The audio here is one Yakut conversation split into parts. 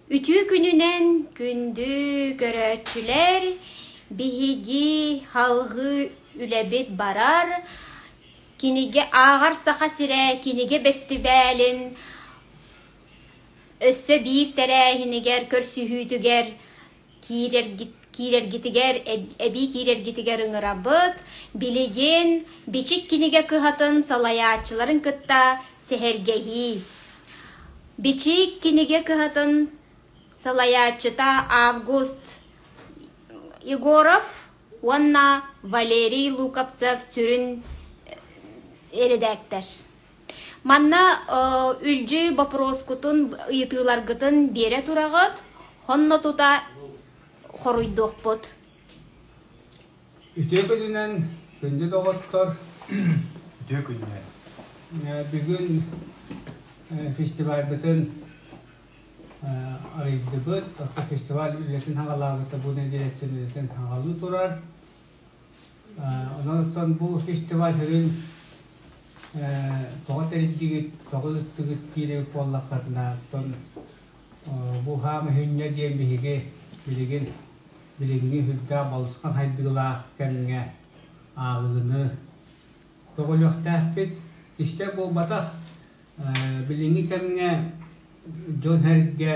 Үтүө күнүнэн күндү көрөөччүлэр, биһиги салҕыы үлэбит барар. Кинигэ ааҕар Саха сирэ кинигэ бэстибээлин өссө биир тэрээһинигэр, көрсүһүүтүгэр киирэргитигэр, эбии киирэргитигэр ыҥырабыт. Билигин Бичик кинигэ кыһатын салайааччыларын кытта сэһэргэһии. Бичик кинигэ кыһатын салайааччыта Август Егоров уонна Валерий Луковцев сүрүн эрэдээктэр. Манна үлдьү боппуруоскутун, ыйытыыларгытын биэрэ тураҕыт, онно тута хоруйдуохпут. Үтүө күнүнэн, күндү доҕоттор! Үтүө күнүнэн! Бүгүн фестивальбытын арыйдыбыт. Оттон фестиваль үлэтин хаҕалаабыта бу нэдиэлэттэн үлэтин хаҕалыы турар. Онон оттон бу фестиваль сүрүн тоҕо тэрийдигит, тоҕо ыыттыгыт диир эбит буоллаххытына, оттон бу хаам үһүнньэ диэн биһиги билигин билиҥҥи сүрдээх балысхан хайдыылаах кэмҥэ ааҕыыны көҕүлүөхтээхпит. Кистэл буолбатах, билиҥҥи кэмҥэ дьон-сэргэ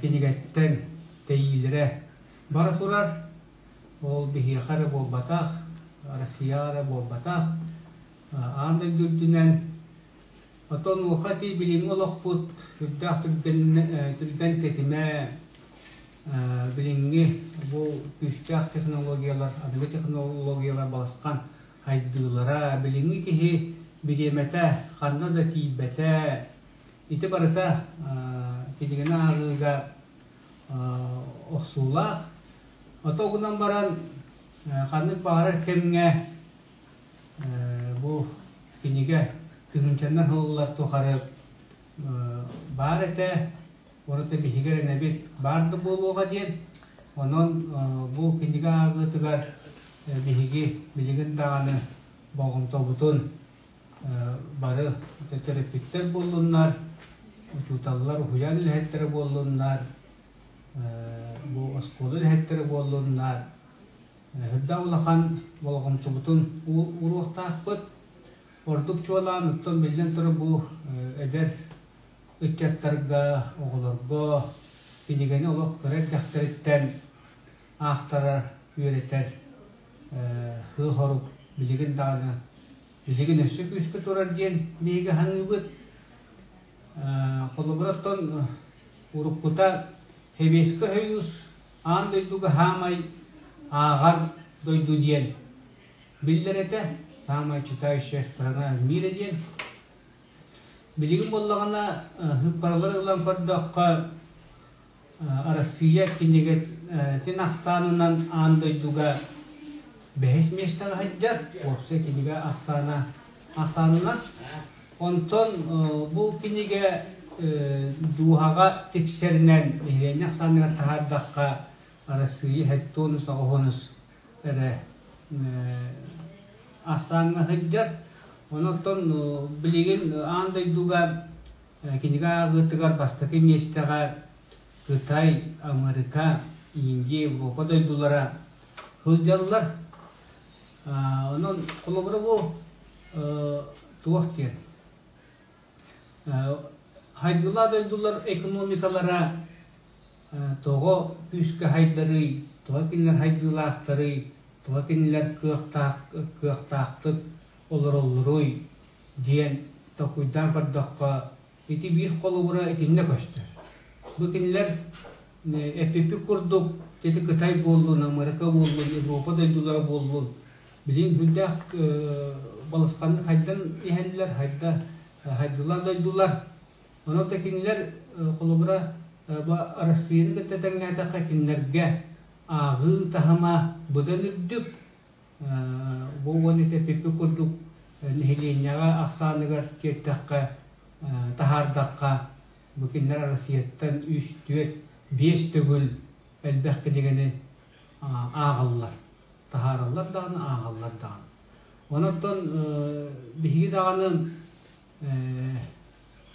кинигэттэн тэйиилэрэ бара турар. Ол биһиэхэ эрэ буолбатах, Россияҕа эрэ буолбатах, аан дойду үрдүнэн. Оттон онуоха ити билиҥҥи олохпут сүрдээх түргэн, түргэн тэтимэ, билиҥҥи бу күүстээх технологиялар, аныгы технологиялар балысхан хайдыылара, билиҥҥи киһи бириэмэтэ ханна да тиийбэтэ, ити барыта кинигэни ааҕыыга охсуулаах. Ото гынан баран ханнык баҕарар кэмҥэ бу кинигэ тыһыынчаннан сыллар тухары баар этэ, уонна биһиги эрэнэбит баар да буолуоҕа диэн. Онон бу кинигэ ааҕыытыгар биһиги билигин даҕаны болҕомтобутун бары төрөппүттэр буоллуннар, учууталлар, уһуйаан үлэһиттэрэ буоллуннар, бу оскуола үлэһиттэрэ буоллуннар, үрдэ улахан болҕомтобутун ууруохтаахпыт. Ордук чуолаан, оттон биллэн турар бу эдэр ыччаттарга, оҕолорго кинигэни олох кыра эрдэхтэриттэн аахтарар, үөрэтэр сыал-сорук билигин даҕаны билигин өссө күүскэ турар диэн биһиги саныыбыт. Холобура, оттон уруккута Сэбиэскэй Союз аан дойдуга саамай ааҕар дойду диэн биллэр этэ, самая читающая страна в мире диэн. Билигин буоллаҕына сыыппаралары ылан көрдөххө, Арассыыйа кинигэтин ахсаанынан аан дойдуга бэһис миэстэҕэ сылдьар, уопсай кинигэ ахсаана ахсаанынан. Онтон бу кинигэ дууһаҕа тиксэринэн нэһилиэнньэ ахсааныгар таһаардахха, Арассыыйа хеттонус оҕоһонус эрэ ахсааҥҥа сылдьар. Онон билигин аан дойдуга кинигэ ааҕыытыгар бастакы миэстэҕэ Кытай, Америка, Индия, Европа дойдулара сылдьаллар. Онон холобура бу туох диэн хайдылаа дойдулар экономикалара тоҕо күүскэ хайдарый, тоҕо кинилэр хайдыылаахтарый, тоҕо кинилэр кыахтаах кыахтаахтык олороллоруй диэн толкуйдаан көрдөххө, ити биир холобура итиннэ көстөр. Бу кинилэр эппиппит курдук, ити Кытай буоллун, Америка буоллун, Европа дойдулара буоллун, билигин сүрдээх балысханнык хайдан иһэллэр, хайда хайдылар дойдулар. Онон да кинилэр холобура бу Арассыыйаны кытта тэҥнээтэххэ кинилэргэ ааҕыы таһыма быдан үрдүк. Бу уон эппиппит курдук нэһилиэнньэҕэ ахсааныгар тиэртэххэ, таһаардахха, бу кинилэр Арассыыйаттан үс, түөрт, биэс төгүл элбэх кинигэни ааҕаллар. Таһаараллар даҕаны, ааҕаллар даҕаны. Онон биһиги даҕаны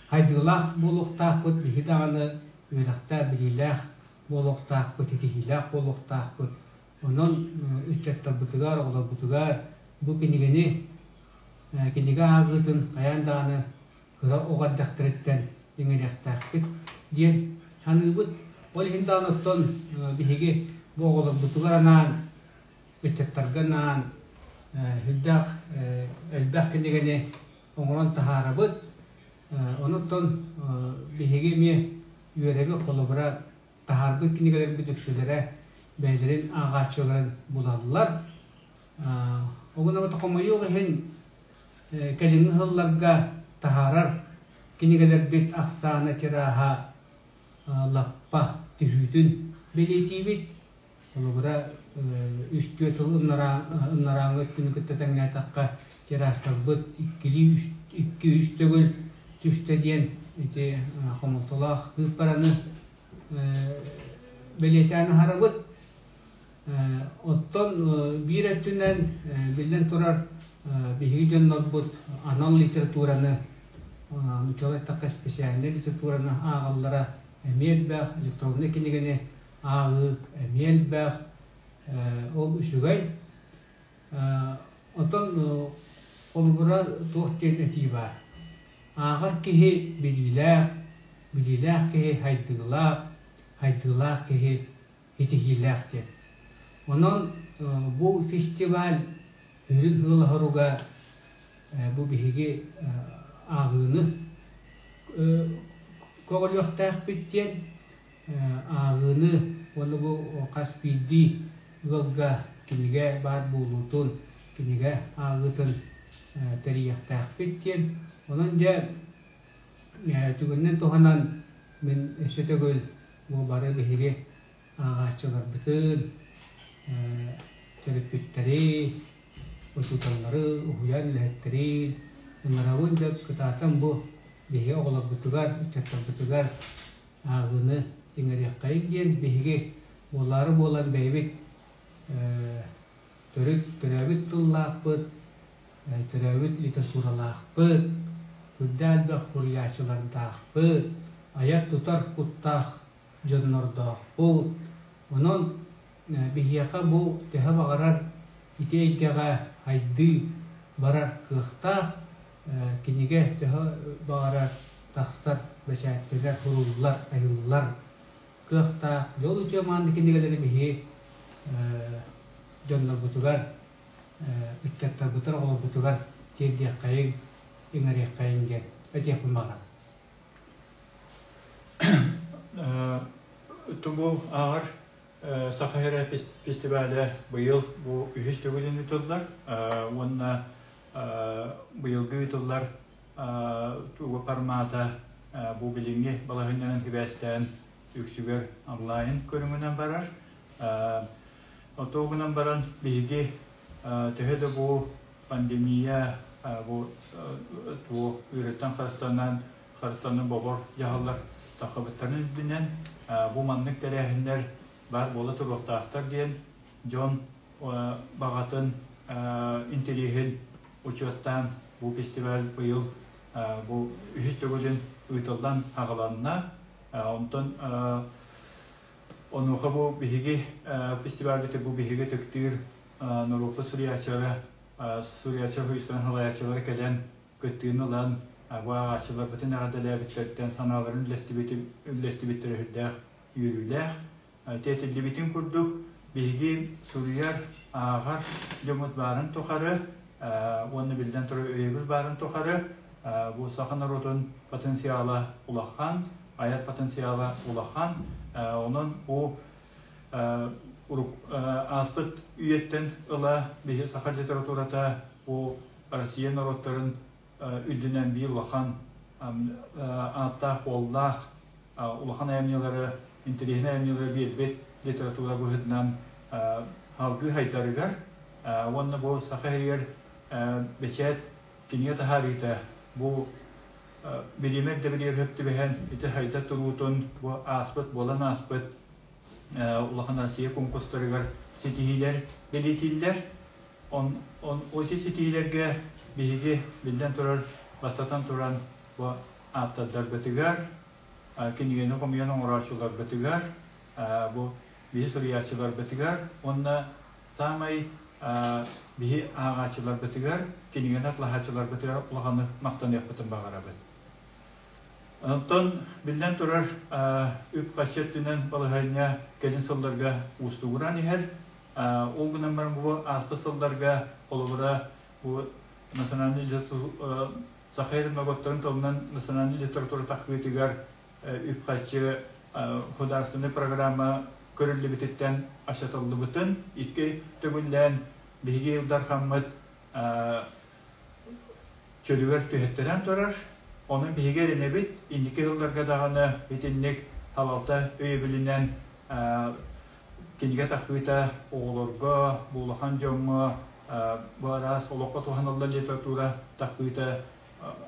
хайдыылаах буолуохтаахпыт, биһиги даҕаны. үөрэхтээх, билиилээх буолуохтаахпыт, итиһиилээх буолуохтаахпыт. Онон ыччаттарбытыгар, оҕолорбутугар бу кинигэни, кинигэ ааҕыытын хайаан даҕаны кыра оҕо эрдэхтэриттэн иҥэриэхтээхпит диэн саныыбыт. Ол иһин даҕаны оттон биһиги бу оҕолорбутугар анаан, ыччаттарга анаан сүрдээх элбэх кинигэни оҥорон таһаарабыт. Онуттан биһиги эмиэ үөрэбит, холобура, таһаарбыт кинигэлэрбит үксүлэрэ бэйэлэрин ааҕааччыларын булаллар. Ол хомойуох иһин, кэлиҥҥи сылларга таһаарар кинигэлэрбит ахсаана, тираһа лаппа түһүүтүн бэлиэтиибит. Холобура, үс-түөрт сыл ынарааҥҥы өттүн кытта тэҥнээтэххэ, тиражтарбыт иккилии икки-үс төгүл түстэ диэн ити хомолтолоох сыыппараны бэлиэтээн аһарабыт. Оттон биир өттүнэн, биллэн турар, биһиги дьоннорбут анал литератураны, нууччалыы эттэххэ, специальнай литератураны ааҕаллара эмиэ элбэх, электроннай кинигэни ааҕыы эмиэ элбэх, ол үчүгэй. Оттон холобура туох диэн этии баар? Ааҕар киһи билиилээх, билиилээх киһи хайдыылаах, хайдыылаах киһи ситиһиилээх диэн. Онон бу фестиваль сүрүн сыала-соруга бу биһиги ааҕыыны көҕүлүөхтээхпит диэн ааҕыыны уонна бу хас биирдии ыалга кинигэ баар буолуутун, кинигэ ааҕыытын тэрийиэхтээхпит диэн. Онон дьэ түгэнинэн туһанан мин өссө төгүл бу бары биһиги ааҕааччыларбытын, төрөппүттэри, учууталлары, уһуйаан үлэһиттэрин ыҥырабын дьэ кытаатан бу биһиги оҕолорбутугар, ыччаттарбытыгар ааҕыыны иҥэриэххэйиҥ диэн биһиги буолаары буолан бэйэбит төрүт төрөөбүт тыллаахпыт, төрөөбүт литературалаахпыт, үрдээх элбэх суруйааччылардаахпыт, айар-тутар куттаах дьоннордоохпут. Онон биһиэхэ бу төһө баҕарар ити эйгэҕэ сайдыы барар кыахтаах, кинигэ төһө баҕарар тахсар, бэчээттэнэр, суруллар, айыллар кыахтаах. Дьол үтүө мааны кинигэлэри биһи дьоннорбутугар, ыччаттарбытыгар, оҕолорбутугар тиэрдиэххэйиҥ, иҥэриэххэйиҥ диэн этиэхпин баҕарабын. Тубул ааҕар Саха сирэ фестивалэ быйыл бу үһүс төгүлүн ыытыллар уонна быйылгы ыытыллар формата бу билиҥҥи балаһыанньанан сибээстээн үксүгэр онлайн көрүҥүнэн барар. Отугунан баран биһиги төһө да бу пандемия бу туох ыарыыттан харыстанан харыстанан бобор дьаһаллар таххыбыттарын үрдүнэн бу маннык тэрээһиннэр баар буола туруохтаахтар диэн дьон баҕатын интэриэһин учуоттаан бу фестиваль быйыл бу үһүс төгүлүн ыытыллан аҕаланна. Онтон онуоха бу биһиги фестивальбыт бу биһиги ытыктыыр норуоппут суруйааччылара суруйааччы уһуйустан салайааччылара кэлэн кыттыыны ылан бу ааҕааччыларбытын эҕэрдэлээбиттэриттэн санааларын үллэстибиттэрэ сүрдээх үөрүүлээх. Тиэтиллибитин курдук, биһиги суруйар, ааҕар дьоммут баарын тухары уонна биллэн турар өйөбүл баарын тухары бу саха норуотун потенциала улахан, айар потенциала улахан. Онон бу ааспыт үйэттэн ыла биһи саха литературата бу Россия норуоттарын үрдүнэн биир улахан ааттаах-уоллаах улахан айымньылары, интэриэһинэй айымньылары биэрбит литература быһыытынан салгыы сайдарыгар уонна бу Саха сиригэр бэчээт кинигэ таһаарыыта бу бириэмэ ирдэбилигэр сөп түбэһэн ити сайда туруутун бу ааспыт буолан ааспыт улахан Россия конкурстарыгар ситиһиилэр бэлиэтииллэр. Он, он, оси ситиһиилэргэ биһиги биллэн турар бастатан туран бу ааптардарбытыгар. кинигэни хомуйан оҥорооччуларбытыгар, бу биһи суруйааччыларбытыгар уонна саамай биһи ааҕааччыларбытыгар, кинигэни атлаһааччыларбытыгар улаханнык махтаныахпытын баҕарабыт. Онтон, биллэн турар, үп-харчы өттүнэн балаһыанньа кэлин сылларга уустугуран иһэр. Ол гынан баран бу ааспыт сылларга, холобура, бу национальный саха норуоттарын тылынан национальнай литература тахсыытыгар үп-харчы художественнай программа көрүллүбүтүттэн аччатыллыбытын икки төгүллээн биһиги Ил Дархаммыт чөлүгэр түһэттэрэн турар. Онон биһиги эрэнэбит, инники сылларга даҕаны итинник салалта өйөбүлүнэн кинигэ тахсыыта оҕолорго, бу улахан дьоҥҥо бу араас олоххо туһаныллар литература тахсыыта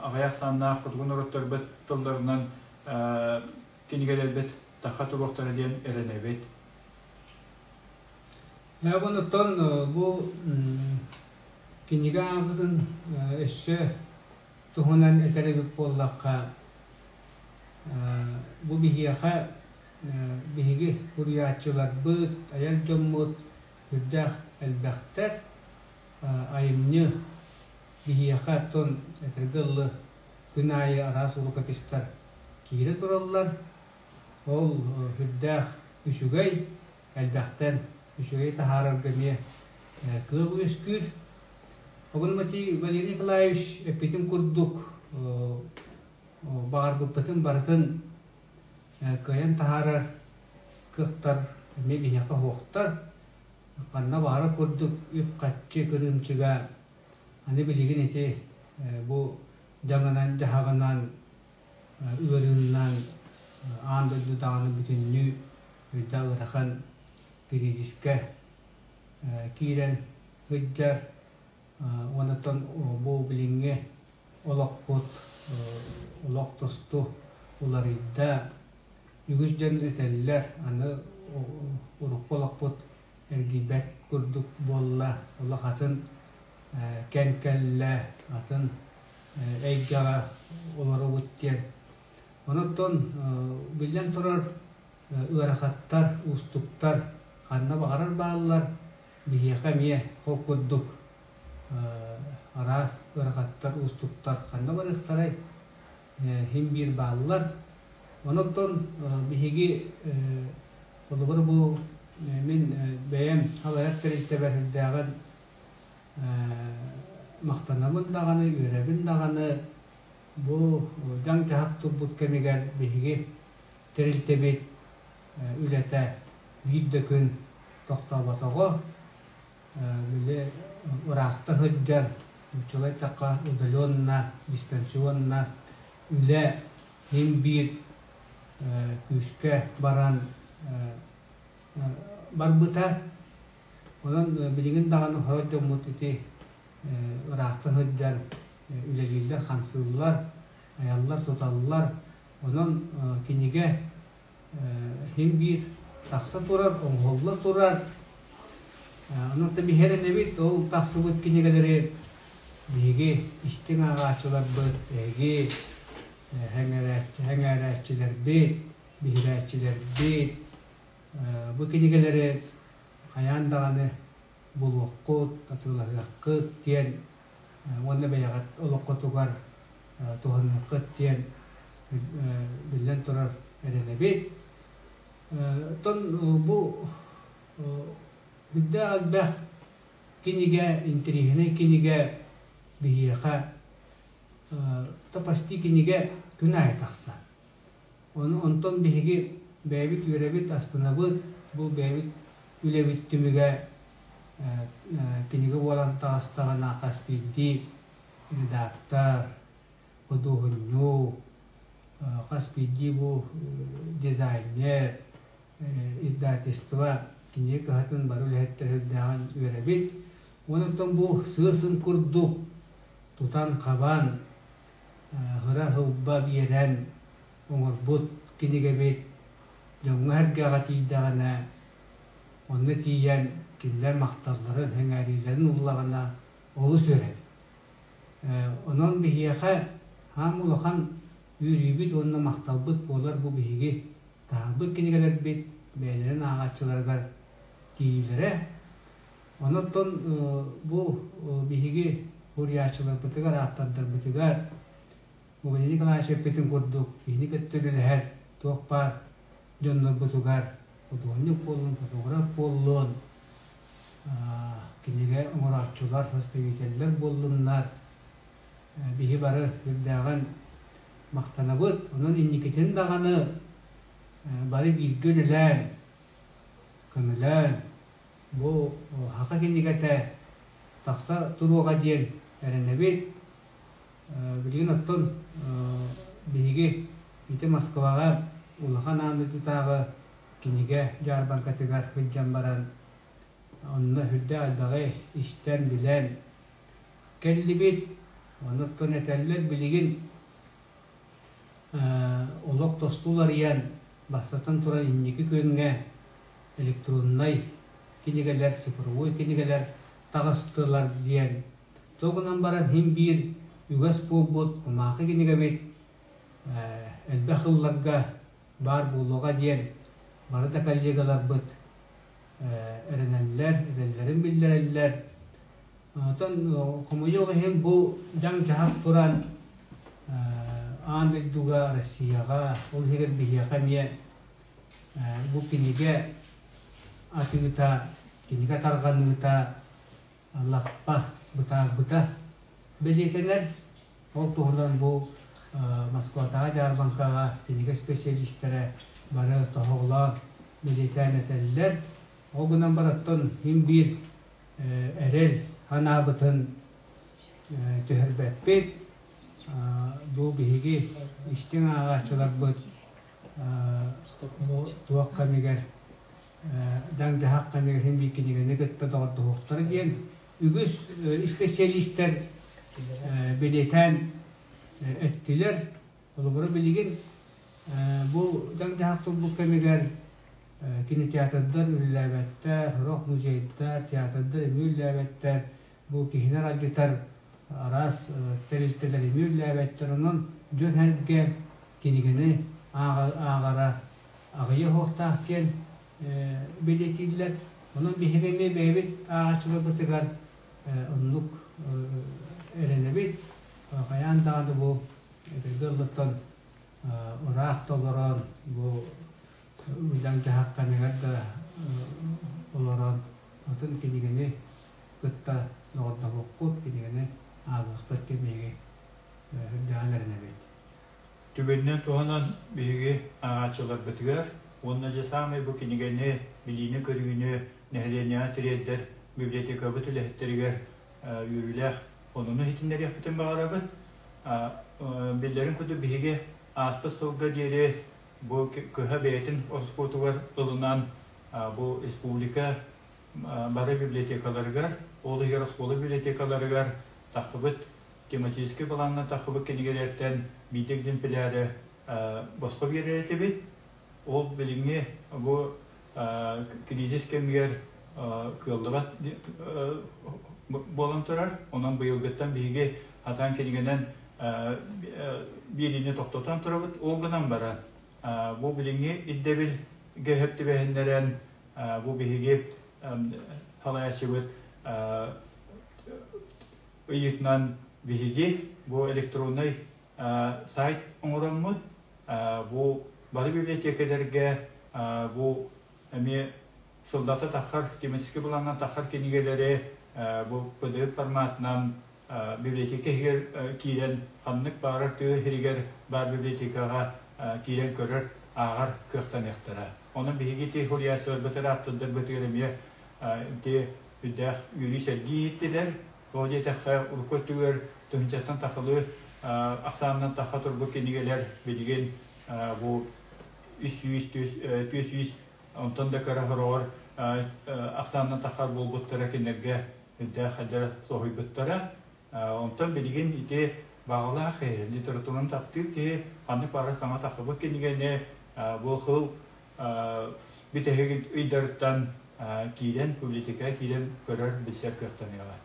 аҕыйах ахсааннаах хотугу норуоттарбыт тылларынан кинигэлэрбит тахха туруохтара диэн эрэнэбит. Онтон бу кинигэ ааҕытын өссө туһунан этэр эбит буоллахха, бу биһиэхэ биһиги суруйааччыларбыт, айар дьоммут сүрдээх элбэхтэр. Айымньы биһиэхэ оттон этэргэ дылы күн аайы араас рукописьтар киирэ тураллар. Ол сүрдээх үчүгэй, элбэхтэн үчүгэй таһаарарга эмиэ кыах үөскүүр. Огон Валерий Николаевич эппитин курдук баҕарбыппытын барытын кыайан таһаарар кыахтар эмиэ биһиэхэ суохтар. Ханна баҕарар курдук үп-харчы кырыымчыга аны билигин ити бу дьаҥынан-дьаһаҕынан ыарыыннан аан дойду даҕаны бүтүннүү үрдэ ыарахан кризискэ киирэн сылдьар. Онтон бу билиҥҥи олохпут олох тосту уларыйда. Үгүс дьон этэллэр, аны урукку олохпут эргийбэт курдук буолла, олох атын кэм кэллэ, атын эйгэҕэ олоробут диэн. Онон биллэн турар ыарахаттар, уустуктар ханна баҕарар бааллар. Биһиэхэ эмиэ ол курдук араас ыарахаттар, уустуктар ханна барыахтарай, син биир бааллар. Онон биһиги холобур бу мин бэйэм салайар тэрилтэбэр сүрдээҕин махтанабын даҕаны, үөрэбин даҕаны. Бу дьаҥ-дьаһах турбут кэмигэр биһиги тэрилтэбит үлэтэ биир да күн тохтооботоҕо. Били ыраахта сылдьан, нууччалыы эттэххэ, удаленно, дистанционно үлэ син биир күүскэ баран барбыта. Онон билигин даҕаны сорох дьоммут ити ыраахтан сылдьан үлэлииллэр, хамсыыллар, айаллар-туталлар. Онон кинигэ син биир тахса турар, оҥоһулла турар. Онон да биһи эрэнэбит, ол тахсыбыт кинигэлэри биһиги истиҥ ааҕааччыларбыт, эһиги сэҥээрээччилэрбит, биһирээччилэрбит бу кинигэлэри хайаан даҕаны булуоххут, атыылаһыаххыт диэн уонна бэйэҕит олоххутугар туһаныаххыт диэн биллэн турар эрэнэбит. Оттон бу үрдээх элбэх кинигэ, интэриэһинэй кинигэ биһиэхэ почти кинигэ күн аайы тахсар. Ону онтон биһиги бэйэбит үөрэбит, астынабыт, бу бэйэбит үлэбит түмүгэ кинигэ буолан таҕыстаҕына хас биирдии редактор, худуоһунньук, хас биирдии бу дизайнер, издательство кинигэ кыһатын бары үлэһиттэр үрдээҕин үөрэбит. Онтон бу сыа-сым курдук тутан-хабан, ыра-сылба биэрэн оҥорбут кинигэбит дьоҥҥо-сэргэҕэ тиийдэҕинэ, онно тиийэн кинилэр махталларын, сэҥээриилэрин ыллаҕына олус үөрэбит. Онон биһиэхэ аан улахан үөрүүбүт уонна махталбыт буолар бу биһиги таһаарбыт кинигэлэрбит бэйэлэрин ааҕааччыларыгар тиийиилэрэ. Онон бу биһиги суруйааччыларбытыгар, ааптардарбытыгар Владимир Николаевич эппитин курдук, киһини кытта үлэлэһэр туох баар дьоннорбутугар худуоһунньук буоллун, фотограф буоллун, кинигэ оҥорооччулар, составителлэр буоллуннар, биһи бары үрдээҕин махтанабыт. Онон инникитин даҕаны бары бииргэ үлэлээн, көмөлөөн, бу саха кинигэтэ тахса туруоҕа диэн эрэнэбит. Билигин оттон биһиги ити Москваҕа улахан аан дойдутааҕы кинигэ дьаарбаҥкатыгар сылдьан баран, онно сүрдээх элбэҕи истэн, билэн кэллибит. Онон этэллэр билигин олох тосту уларыйан, бастатан туран инники күөҥҥэ электроннай кинигэлэр, цифровой кинигэлэр таҕыстылар диэн. То гынан баран иһин биир үгэс буолбут кумаахы кинигэбит элбэх сылларга баар буолуоҕа диэн бары да коллегаларбыт эрэнэллэр, эрэллэрин биллэрэллэр. Оттон хомойуох иһин бу дьаҥ-дьаһах туран аан дойдуга, Россияҕа, ол иһигэр биһиэхэ эмиэ бу кинигэ атыыта, кинигэ тарҕаныыта лаппа бытаарбыта бэлиэтэнэр. Ол туһунан бу Москватааҕы дьаарбаҥкаҕа кинигэ специалистэрэ бары тоһоҕолоон бэлиэтээн этэллэр. Ол гынан баран иһин биир эрэл санаабытын түһэрбэппит. Бу биһиги истиҥ ааҕааччыларбыт бу туох кэмигэр даҥ-дьаһах кэмигэр иһин биир кинигэни кытта доҕордоһуохтара диэн үгүс испэсийэлиистэр бэлиэтээн эттилэр. Холобура, билигин бу даҥ-дьаһах турбут кэмигэр кинотеатрдар үлэлээбэттэр, сорох музейдар, театрдар эмиэ үлэлээбэттэр, бу киһини аралдьытар араас тэрилтэлэр эмиэ үлэлээбэттэр. Онон дьон-сэргэ кинигэни ааҕара аҕыйах уохтаах диэн бэлиэтииллэр. Онон биһиги эмиэ бэйэбит ааҕааччыларбытыгар оннук эрэнэбит. Хайаан даҕаны бу этэргэ ыллыттан ыраах да олорон, бу үлэҥ-дьаһах кэмигэр да олорон атын кинигэни кытта доҕордоһуоххут, кинигэни ааҕыахпыт диэн биһиги үрдээҕин эрэнэбит. Түгэнинэн туһанан биһиги ааҕааччыларбытыгар уонна дьэ саамай бу кинигэни, билиини-көрүүнү нэһилиэнньэҕэ тириэрдэр библиотекабыт үлэһиттэригэр үөрүүлээх онуну иһитиннэриэхпитин баҕарабыт. Биллэрин курдук биһиги ааспыт сылга диэри бу кыһа бэйэтин ороскуотугар ылынан бу республика бары библиотекаларыгар, ол иһигэр оскуола библиотекаларыгар тахсыбыт тематическай былаанынан тахсыбыт кинигэлэртэн биирдэ экземпляры босхо биэрэр этибит. Ол билиҥҥи бу кризис кэмигэр кыаллыбат буолан турар. Онон быйылгыттан биһиги хатаан кинигэнэн биэриини тохтотон турабыт. Ол гынан баран бу билиҥҥи ирдэбилгэ сөп түбэһиннэрэн бу биһиги салайааччыбыт ыйытынан биһиги бу электроннай сайт оҥороммут бу бары библиотекаларга бу эмиэ сыллата таххар тематический былаанынан таххар кинигэлэри бу PDF форматынан библиотека иһигэр киирэн ханнык баарар тыа иһигэр баар библиотекаҕа киирэн көрөр ааҕар кыахтаныахтара. Онон биһиги ити суруйааччыларбытыгар ааптардарбытыгар эмиэ ити үрдээх үөрүү-сэргии иһиттилэр. Тоҕо диэтэххэ, урукку өттүгэр тыһыынчаттан тахалыы ахсаанынан таха турбут кинигэлэр билигин бу 300, 400 онтон да кыра сороҕор ахсаанынан тахар буолбуттара кинилэргэ үрдээх хайдара соһуйбуттара. Онтон билигин ити баҕалаах литератураны таптыыр киһи ханнык баҕарар саҥа тахсыбыт кинигэни бу сыл бүтэһик ыйдарыттан киирэн, публикаҕа киирэн көрөр, билсэр кыахтаныаҕа.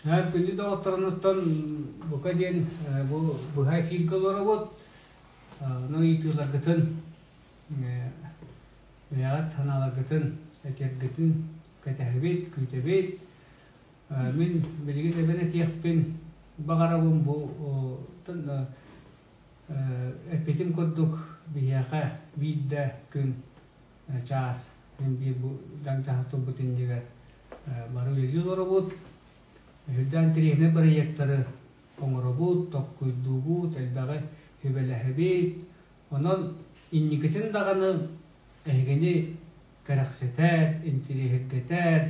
Күндү доҕотторунуттан бука диэн бу быһа эфиргэ олоробут. Ону ыйытыыларгытын, бэйэҕит санааларгытын этэргитин кэтэһэбит, күүтэбит. Мин билигин эбэн этиэхпин баҕарабын бу эппитим курдук биһиэхэ биир да күн чаас мин биир бу даҥ турбут иннигэр бары үлэлии олоробут. Үрдээн интэриэһинэй бырайыактары оҥоробут, толкуйдуубут, элбэҕи сүбэлэһэбит. Онон инникитин даҕаны эһигини кэрэхсэтэр, интириэһиргэтэр,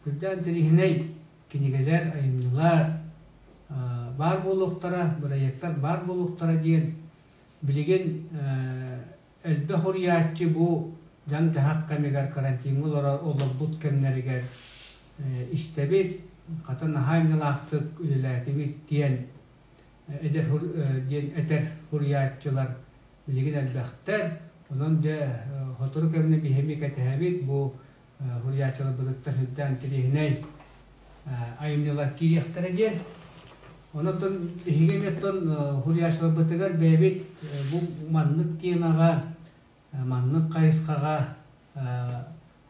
үрдээн интэриэһинэй кинигэлэр, айымньылар баар буолуохтара, бырайыактар баар буолуохтара диэн билигин элбэх уруйааччы бу дьаҥ-дьаһах кэмигэр карантиҥҥа олорор олорбут кэмнэригэр истэбит, хата наһаа айымньылаахтык үлэлээтибит диэн эдэр диэн этэр суруйааччылар билигин элбэхтэр. Онон дьэ сотору кэминэн биһиги кэтэһэбит бу суруйааччыларбытыттан сүрдээх интэриэһинэй айымньылар киириэхтэрэ диэн. Онон биһиги эмиэ суруйааччыларбытыгар бэйэбит бу маннык темаҕа, маннык хайысхаҕа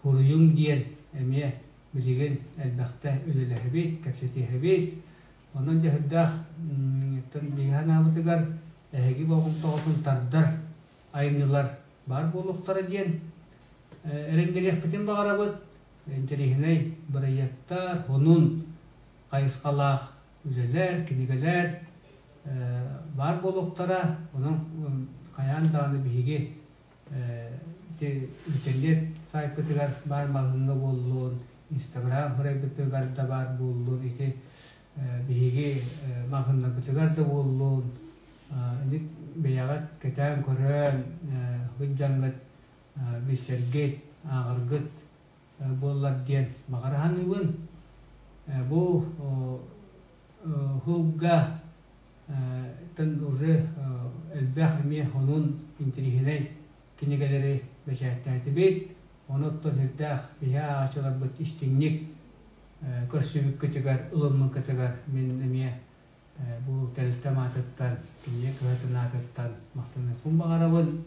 суруйуҥ диэн эмиэ билигин элбэхтэ үлэлэһэбит, кэпсэтиһэбит. Онон дьэ сүрдээх биһиги санаабытыгар эһиги болҕомтоҕутун тардар айымньылар баар буолуохтара диэн эрэннэриэхпитин баҕарабыт. Интэриэһинэй бырайыактар, онун хайысхалаах үлэлэр, кинигэлэр баар буолуохтара. Онон хайаан даҕаны биһиги ити интернет сайтпытыгар баар маҕаһыыҥҥа буоллун, Инстаграм сырайбытыгар да баар буоллун, ити биһиги маҕаһыыннарбытыгар да буоллун, ини бэйэҕит кэтээн көрөн, сылдьаҥҥыт билсэргит, ааҕаргыт буоллар диэн баҕара саныыбын. Бу сылга уже элбэх эмиэ сонун интэриэһинэй кинигэлэри бэчээттээтибит. Онуттан сүрдээх биһи ааҕааччыларбыт истиҥник көрсүбүккүтүгэр, ылыммыккытыгар мин эмиэ бу тэрилтэм аатыттан, кинигэ кыһатын аатыттан махтаныахпын баҕарабын.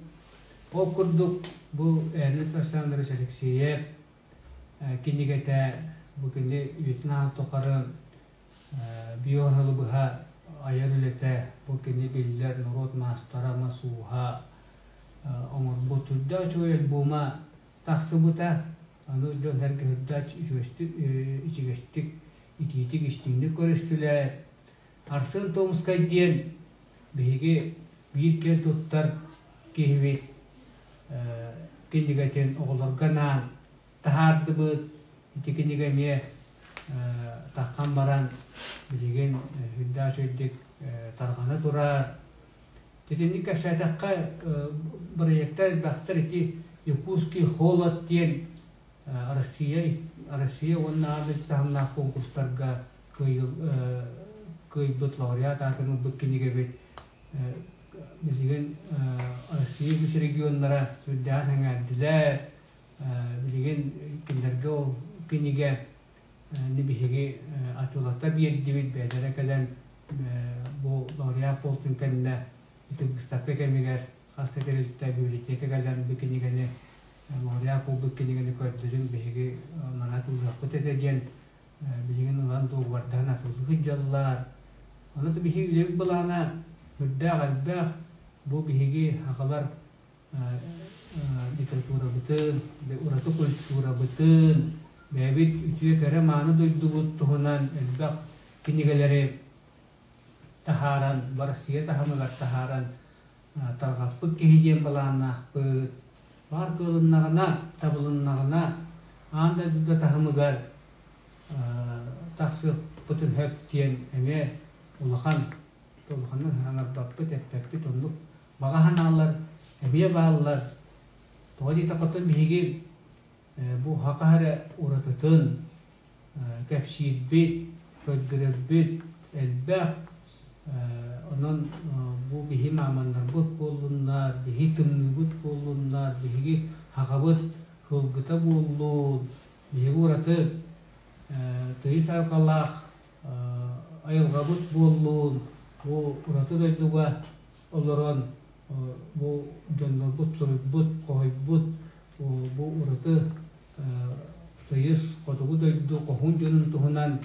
Ол курдук бу Эрнест Александрович Алексеев кинигэтэ бу кини үйэтин ааһын тухары биир сылы быһа айар үлэтэ бу кини биллэр норуот маастара, мас ууһа оҥорбут үрдээх үчүгэй альбома тахсыбыта. Аны дьон сэргэ үрдээх ичигэстик, итиитик, истиҥник көрүстүлэр. Арсен Томскай диэн биһиги биир киэн туттар киһибит кинигэтин оҕолорго анаан таһаардыбыт. Ити кинигэ эмиэ таххан баран билигин үрдээх үчүгэйдик тарҕана турар. Итинник кэпсээтэххэ бырайыактар элбэхтэр ити Якутский холод диэн Россия Россия уонна аан дойду таһымнаах конкурстарга кыайбыт лауреат аатын ылбыт кинигэбит билигин Россия үгүс регионнара сүрдээҕин сэҥээрдилэр. Билигин кинилэргэ ол кинигэ биһиги атыылата биэрдибит, бэйэлэрэ кэлэн бу лауреат буолтун кэннэ ити быыстапка кэмигэр хас да тэрилтэ библиотека кэлэн бу кинигэни лауреат буолбут кинигэни көрдөрүҥ, биһиги манна атыылыахпыт этэ диэн билигин ылан дуогабардаһан атыылыы сылдьаллар. Ону да биһиги үлэбит былаана сүрдээх элбэх. Бу биһиги сахалар литературабытын, ураты культурабытын, бэйэбит үтүө кэрэ мааны дойдубут туһунан элбэх кинигэлэри таһааран, Россия таһымыгар таһааран тарҕаппыт киһи диэн былааннаахпыт. Баар кыалыннаҕына, табылыннаҕына аан дойду да таһымыгар тахсыахпытын сөп диэн эмиэ улахан улаханнык саҥарбаппыт, эппэппит оннук баҕа санаалар эмиэ бааллар. Тоҕо диэтэххэ биһиги бу саха эрэ уратытын кэпсиирбит, көрдөрөрбүт элбэх. Онон бу биһи мааманнарбыт буоллуннар, биһи тымныыбыт буоллуннар, биһиги сахабыт сылгыта буоллун, биһиги ураты тыйыс айылҕалаах. айылҕабыт буоллун, бу ураты дойдуга олорон бу дьоннорбут суруйбут, хоһуйбут бу ураты тыйыс хотугу дойду хоһуун дьонун туһунан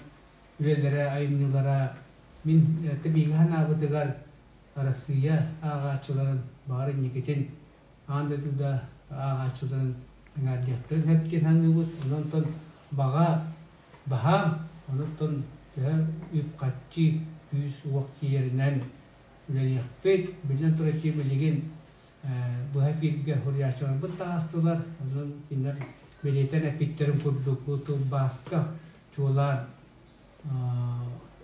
үлэлэрэ, айымньылара мин биһиги санаабытыгар Арассыыйа ааҕааччыларын баҕар инникитин аан дойду да ааҕааччыларын эҥээрдиэхтэрин сөп диэн саныыбыт. Онон баҕа баһаам, онон төһө үп-харчы, күүс-уох тиийэринэн үлэлиэхпит. Биллэн турар, билигин быһа эфиргэ суруйааччыларбыт таҕыстылар. Онон кинилэр бэлиэтээн эппиттэрин курдук бу тылбааска чуолаан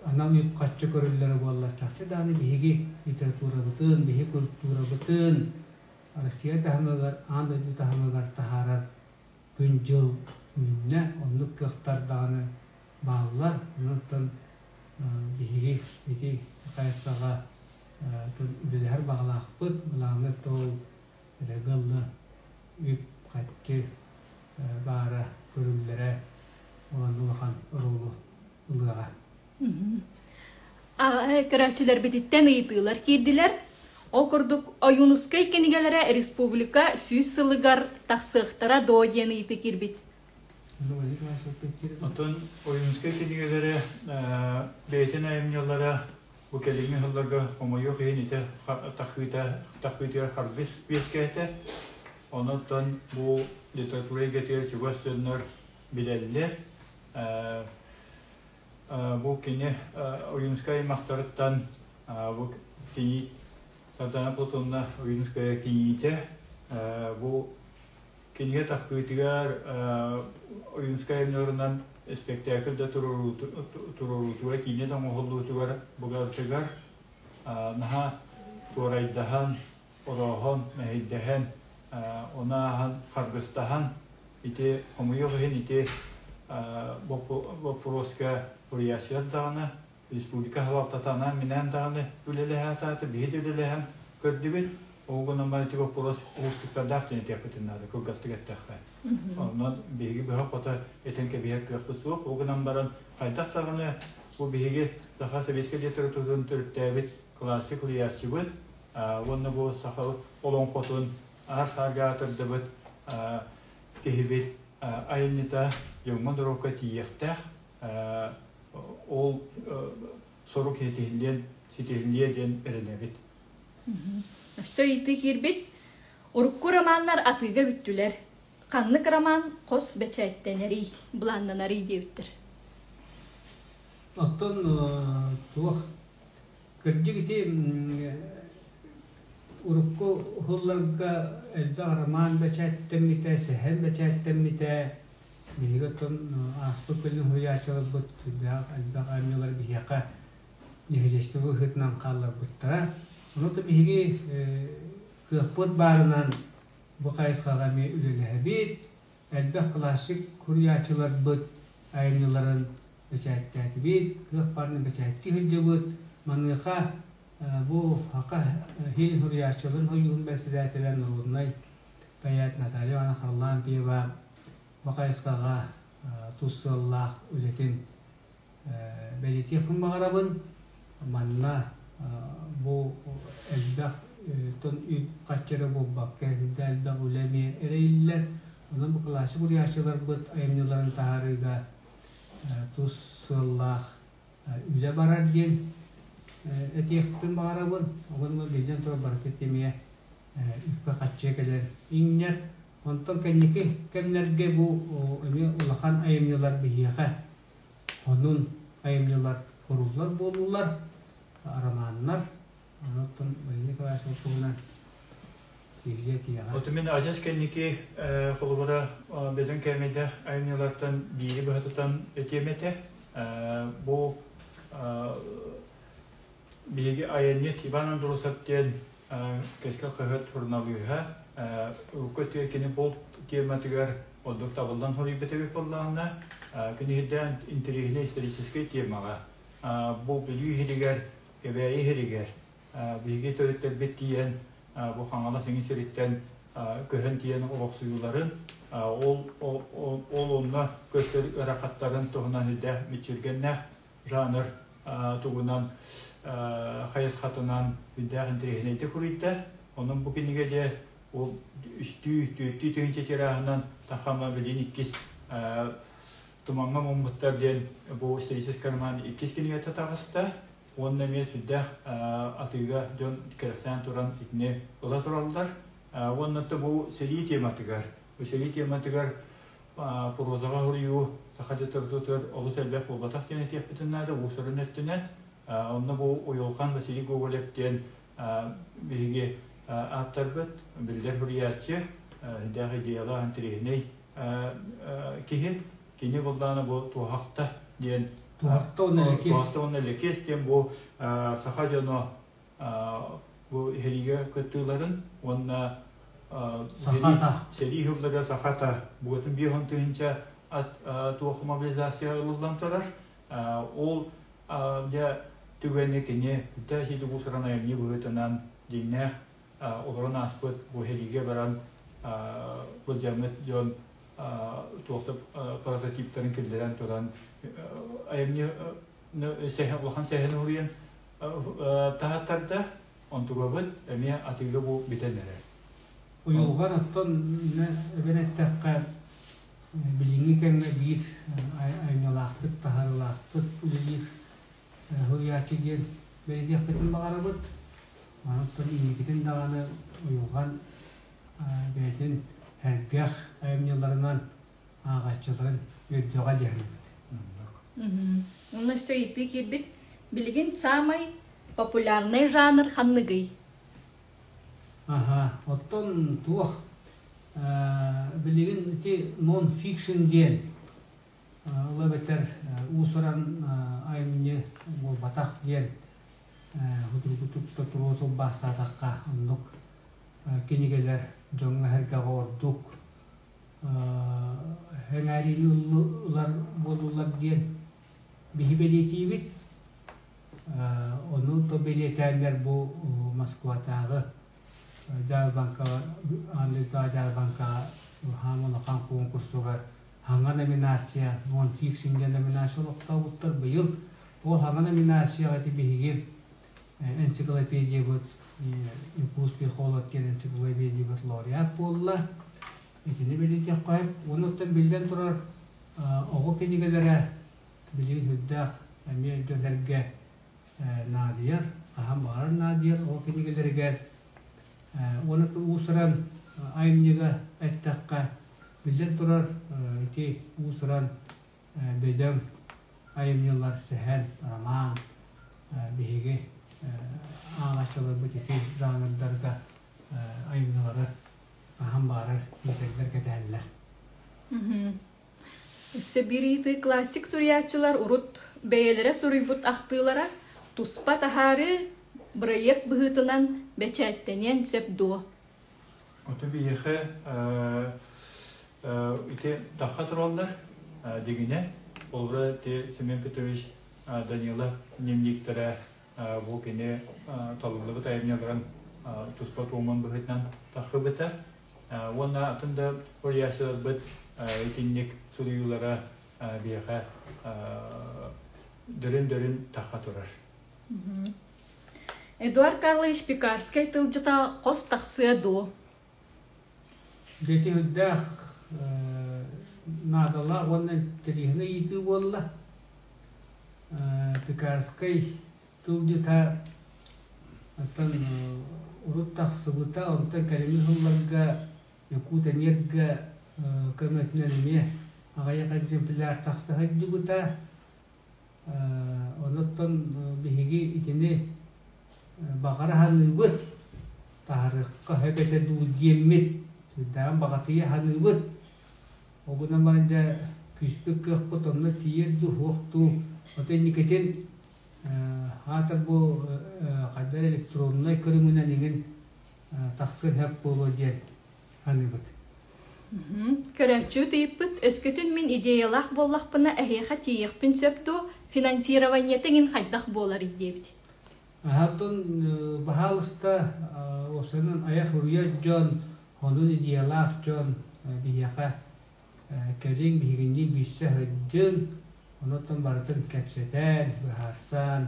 анал үп-харчы көрүллэрэ буоллар, чахчы даҕаны биһиги литературабытын, биһиги культурабытын Россия таһымыгар, аан дойду таһымыгар таһаарар күн-дьыл үүннэ, оннук кыахтар даҕаны бааллар. Онон биһиги ити хайысхаҕа үлэлэһэр баҕалаахпыт. Былааммыт ол эрэ үп-харчы баара көрүллэрэ улахан оруолу ылыаҕа. Көрөөччүлэрбититтэн ыйытыылар киирдилэр. Ол курдук Ойуунускай кинигэлэрэ республика 100 сылыгар тахсыахтара дуо диэн ыйытыы киирбит. Оттон Ойуунускай кинигэлэрэ бэйэтин айымньылара бу кэлиҥҥи сылларга хомойуох иһин ити тахыыта тахыытыгар харгыс үөскээтэ. Онон бу литература эйгэтигэр чугас дьоннор билэллэр. Бу кини Ойуунускай аймахтарыттан бу кини Сардана Платоновна Ойуунуская киниитэ бу кинигэ таххыытыгар Ойуунускай айымньыларынан спектакль да туруоруутугар, киинэ да оҥоһуллуутугар бугалтыгар наһаа туорайдаһан, орооһон, мэһэйдэһэн, ону ааһан харгыстаһан ити хомуйуох иһин ити боппуруоска суруйааччылар даҕаны, республика салалтата анаан-минээн даҕаны үлэлэһэ биһи да үлэлэһэн көрдүбүт. Ол гынан баран ити боппуруос уустуктардаах диэн этиэхпитин наада, кылгастык эттэххэ. Онон биһиги быһа-хото этэн кэбиһэр кыахпыт суох. Ол гынан баран хайдах даҕаны бу биһиги саха советскай литературатын төрүттээбит классик суруйааччыбыт уонна бу саха олоҥхотун аар-саарга аатырдыбыт киһибит айымньыта дьоҥҥо-норуокка тиийиэхтээх. Ол сорук ситиһиллиэн ситиһиллиэ диэн эрэнэбит. Өссө ыйытыы киирбит. Урукку романнар атыыга бүттүлэр. Ханнык роман хос бэчээттэнэрий, былааннанарый диэбиттэр. Оттон туох кырдьык ити урукку сылларга элбэх роман бэчээттэммитэ, сэһэн бэчээттэммитэ. Биһиги оттон ааспыт көлүн суруйааччыларбыт сүрдээх элбэх айымньылар биһиэхэ нэһилиэстибэ быһыытынан хаалларбыттара. Ону да биһиги кыахпыт баарынан бу хайысхаҕа эмиэ үлэлэһэбит. Элбэх классик суруйааччыларбыт айымньыларын бэчээттээтибит, кыах баарынан бэчээттии сылдьабыт. Маныаха бу Саха Сирин суруйааччыларын сойууһун бэрэссэдээтэлэ норуодунай поэт Наталья Ивановна Харлампьева бу хайысхаҕа тус сыаллаах үлэтин бэлиэтиэхпин баҕарабын. Манна бу элбэх үп-харчы эрэ буолбакка, үрдэ элбэх үлэ эмиэ эрэйиллэр. Онон бу классик суруйааччыларбыт айымньыларын таһаарыыга тус сыаллаах үлэ барар диэн этиэхпин баҕарабын. Оҕону биллэн турар барыта эмиэ үпкэ-харчыга кэлэн иҥнэр. Онтон кэнники кэмнэргэ бу эмиэ улахан айымньылар биһиэхэ онун айымньылар куруллар буоллулар, романнар. Онон Марина Николаевич туһунан сиһилии этиэҕэ. Оту мин адьас кэнники холобура бөдөҥ кээмэйдээх айымньылартан биири быһа тутан этиэм этэ. Бу биһиги айанньыт Иван Андросов диэн Кэскил хаһыат суруналыыһа урукку өттүгэр кини булт тематыгар ордук табыллан суруйбут эбит буоллаҕына, кини иһирдээн интэриэһинэй историческай темаҕа бу Бүлүү иһигэр, Кэбээйи иһигэр биһиги төрүттэрбит тиийэн бу Хаҥалас иҥин сириттэн көһөн тиийэн олохсуйууларын, ол ол онно көрсөр ыарахаттарын туһунан үрдээх мүччүргэннээх жанр. тугунан хайысхатынан үрдээх интэриэһинэйдик суруйда. Онон бу кинигэ дьэ ол үстүү, түөртүү тыһыынча тираһынан тахама билин иккис Тумаҥҥа муммуттар диэн бу историческай роман иккис кинигэтэ таҕыста. Уонна эмиэ сүрдээх атыыга дьон кэрэхсээн туран итини ыла тураллар. Уонна бу сэрии тематыгар, бу сэрии тематыгар прозаҕа суруйуу саха литературатыгар олус элбэх буолбатах диэн этиэхпитин наада уус-уран өттүнэн. Онно бу Уйулҕан Василий Гоголев диэн биһиги ааптарбыт, биллэр суруйааччы, сүрдээх идеялаах, интэриэһинэй киһи. Кини буллаана бу Туоһахта диэн Туоһахта уонна Лэкиэс. Туоһахта уонна Лэкиэс диэн бу саха дьоно бу сэриигэ кыттыыларын уонна Сахата. Сэрии сылларыгар сахата буотун 50 тыһыынча туох мобилизация ылыллан турар. Ол дьэ түгэни кини бүтэ сиди уусуран айымньы быһыытынан дьиҥнээх олорон ааспыт бу сэриигэ баран былдьаммыт дьон туох да прототиптарын киллэрэн туран айымньы улахан сэһэни уруйан таһаттарда онтугабыт эмиэ атыыга бу бүтэн эрэр. Уйулҕан оттон эбэн эттэххэ билиҥҥи кэмҥэ биир айымньылаахтык, таһаарыылаахтык үлэлиир суруйааччы диэн бэлиэтиэхпитин баҕарабыт. Оттон инникитин даҕаны уйулҕан бэйэтин сэргэх айымньыларынан ааҕааччыларын үөрдүөҕэ диэхпит. Онно өссө ыйытыы киирбит. Билигин саамай популярный жанр ханныгый? Аха, оттон туох билигин ити нон-фикшн диэн ол эбэтэр уус-уран айымньы буолбатах диэн судургутук туруо тылбаастаатахха оннук кинигэлэр дьоҥҥо-сэргэҕэ ордук сэҥээриини ылар буоллулар диэн биһи бэлиэтиибит. Ону то бэлиэтээннэр бу Москватааҕы дьаарбаҥкаҕа аан дойдутааҕы дьаарбаҥкаҕа хаан улахан куонкурсугар хаҥа номинация нон-фикшн диэн номинация олохтообуттар. Быйыл ол хаҥа номинацияҕа ити биһиги энциклопедиябыт Якутский холод диэн энциклопедиябыт лауреат буолла. Итини бэлиэтиэххэ сөп. Онуттан биллэн турар оҕо кинигэлэрэ билигин үрдээх эмиэ дьон-сэргэ наадыйар, хаһан баҕарар наадыйар оҕо кинигэлэригэр. Уонна уус-уран айымньыга эттэххэ, биллэн турар ити уус-уран бөдөҥ айымньылар сэһэн, роман биһиги ааҕааччыларбыт ити жанрдарга айымньылары хаһан баҕарар күүтэллэр, кэтэһэллэр. Өссө биир ыйытыы классик суруйааччылар урут бэйэлэрэ суруйбут ахтыылара туспа таһаарыы бырайыак быһыытынан бэчээттэниэн сөп дуо? Ото биһиэхэ ити дахха тураллар дигинэ олора ити Семен Петрович Данилов дневниктэрэ бу кини талыллыбыт айымньыларын туспа туомун быһыытынан тахсыбыта. Уонна атын да суруйааччыларбыт итинник суруйуулара биһиэхэ дөрүн-дөрүн тахха турар. Эдуард Карлович Пекарскай тылдьыта хос тахсыа дуо? Ити үрдээх наадалаах уонна интэриэһинэй ыйытыы буолла. Пекарскай тылдьыта оттон урут тахсыбыта, онтон кэлиҥҥи сылларга Якутэнерго көмөтүнэн эмиэ аҕыйах экземпляр тахса сылдьыбыта. Онуттан биһиги итини баҕара саныыбыт, таһарыахха сөп этэ дуу диэммит, сүрдээҕин баҕатыйа саныыбыт. Ол гынан баран дьэ күүспүт кыахпыт онно тиийэр дуу, суох дуу, ото инникитин аатар бу хайдах электроннай көрүҥүнэн иҥин тахсыан сөп буолуо диэн саныыбыт. Көрөөччү ыйыппыт, өскөтүн мин идеялаах буоллахпына эһиэхэ тиийиэхпин сөп дуо, финансированиета иҥин хайдах буоларый диэбит. Оттон баһаалыста уопсайынан айар суруйар дьон, онон идеялаах дьон биһиэхэ кэлиҥ, биһигинниин билсэ сылдьыҥ. Онон барытын кэпсэтэн, быһаарсан,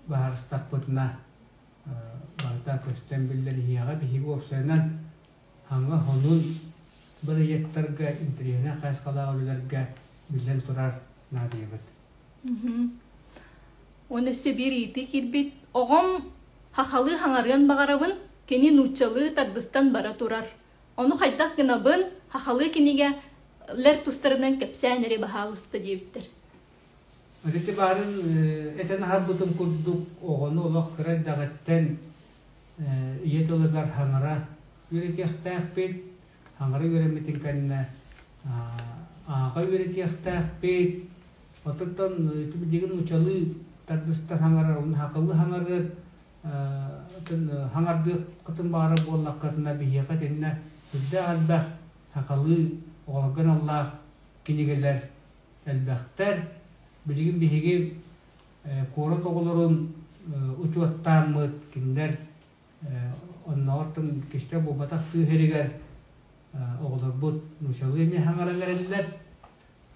быһаарыстахпытына барыта көстөн биллэн иһиэҕэ. Биһиги уопсайынан хаҥа хонун бырайыактарга, интэриэһинэй хайысхалаах үлэлэргэ биллэн турар наадыйабыт. Уонна өссө биир ыйытыы киирбит. Оҕом хахалыы хаҥарыан баҕарабын, кини нууччалыы тардыстан бара турар. Ону хайдах гынабын, хахалыы кинигэлэр тустарынан кэпсээн эрэ баһаалыста диэбиттэр. Ити баарын этэн аһарбытым курдук оҕону олох кыра эрдэҕиттэн ийэ тылыгар хаҥара үөрэтиэхтээхпит. Хаҥара үөрэммитин кэннэ ааҕа үөрэтиэхтээхпит. Оттон ити билигин нууччалыы тардыстан хаҥарар, уонна хахыллы хаҥарыар хаҥардыаххытын баҕарар буоллаххытына биһиэхэ итиннэ сүрдээх элбэх сахалыы оҕолорго аналлаах кинигэлэр элбэхтэр. Билигин биһиги куорат оҕолорун учуоттааммыт, кинилэр оннооҕор кистэл буолбатах тыы сиригэр оҕолорбут нууччалыы эмиэ хаҥаран эрэллэр.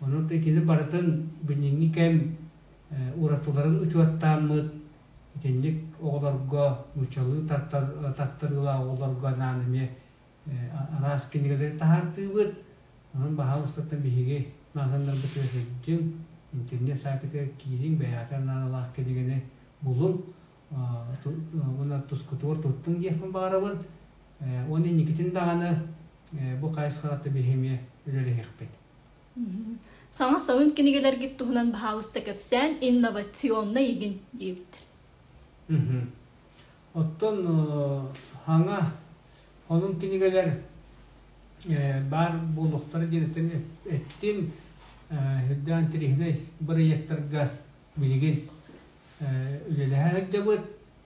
Онон итини барытын билиҥҥи кэм уратыларын учуоттааммыт, итинник оҕолорго нууччалыы тартарыылаах оҕолорго анаан эмиэ араас кинигэлэри таһаартыыбыт. Онон баһаалыстаттан биһиги маҕаһыыннарбытыгар сылдьыҥ, интернет саайтыгар киириҥ, бэйэҕитин наадалаах кинигэни булуҥ уонна тускутугар туттуҥ диэхпин баҕарабын. Уонна инникитин даҕаны бу хайысхаҕа биһи эмиэ үлэлэһиэхпит. Саҥа сонун кинигэлэргит туһунан баһаалыста кэпсээн инновационнай игин диэбиттэр. Оттон хаҥа онун кинигэлэр баар буолуохтара диэн эттим. Үрдээн интэриэһинэй бырайыактарга билигин үлэлэһэ сылдьабыт.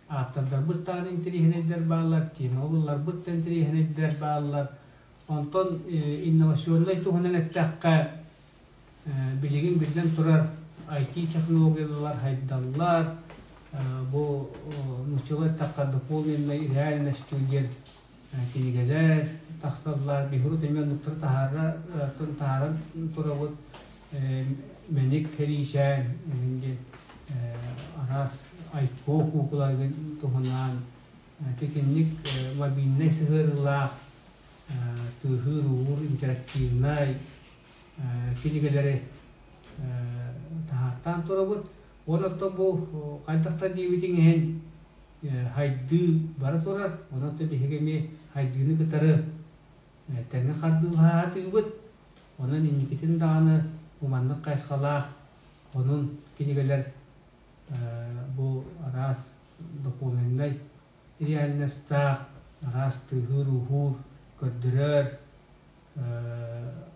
Ааптардарбыт даҕаны интэриэһинэйдэр бааллар, тема ылларбыт да интэриэһинэйдэр бааллар. Онтон инновационнай туһунан эттэххэ, билигин биллэн турар IT-технологиялар сайдаллар. Бу нууччалыы эттэххэ дополненной реальностью диэн кинигэлэр тахсаллар. Биһиги эмиэ оннуктары таһааран турабыт. Мэник кэриичээн диэн араас айко куукуларын туһунан итинник мобильнай сыһыарыылаах тыаһыыр-уур интерактивнай кинигэлэри таһаартаан турабыт. Уонна оттон бу хайдах да диэбитиҥ иһин хайдыы бара турар. Онон биһиги эмиэ хайдыыны кытары тэҥҥэ хардыылаһаатыыбыт. Онон инникитин даҕаны бу маннык хайысхалаах онун кинигэлэр бу араас дополненнай реальностаах, араас тыаһыыр-ууһуур, көрдөрөр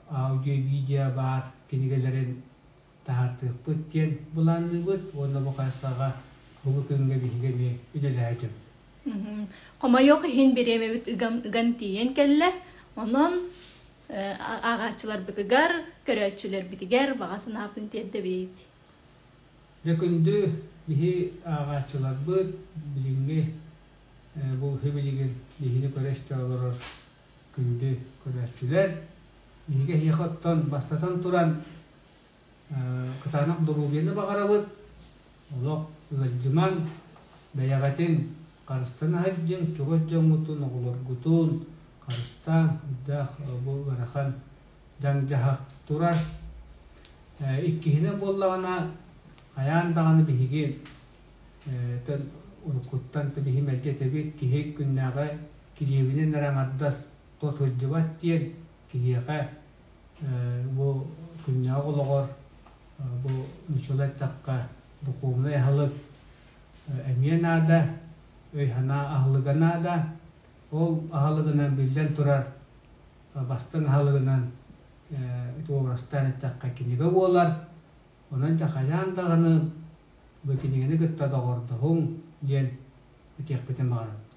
аудио-видео баар кинигэлэрин таһаартыахпыт диэн былаанныыбыт уонна бу хайысхаҕа бу күҥҥэ биһиги эмиэ үлэлэһэ Хомойуох иһин бириэмэбит ыган, ыган тиийэн кэллэ. Онон ааҕааччыларбытыгар, көрөөччүлэрбитигэр баҕа санаабытын тиэрдэбит. Дьэ күндү биһи ааҕааччыларбыт билиҥҥи бу билигин биһини көрө-истэ олорор күндү көрөөччүлэр биһиги эһиэхэ оттон бастатан туран кытаанах доруобуйаны баҕарабыт, олох ыалдьымаҥ, бэйэҕитин харыстана сылдьыҥ, чугас дьоҥҥутун, оҕолоргутун харыстааҥ, үрдээх бу ыарахан дьаҥ-дьаһах турар. Иккиһинэн буоллаҕына, хайаан даҕаны биһиги уруккуттан биһи мэлдьи этэбит, киһи күннээҕи килиэбинэн эрэ аҥардас тот сылдьыбат диэн киһиэхэ бу күннээҕи олоҕор бу нууччалыы эттэххэ духовнай аһылык эмиэ наада, өй-санаа аһылыга наада. Ол аһылыгынан биллэн турар бастыҥ аһылыгынан образтаан эттэххэ кинигэ буолар. Онон дьэ хайаан даҕаны бу кинигэни кытта доҕордоһуҥ диэн этиэхпитин баҕарабыт.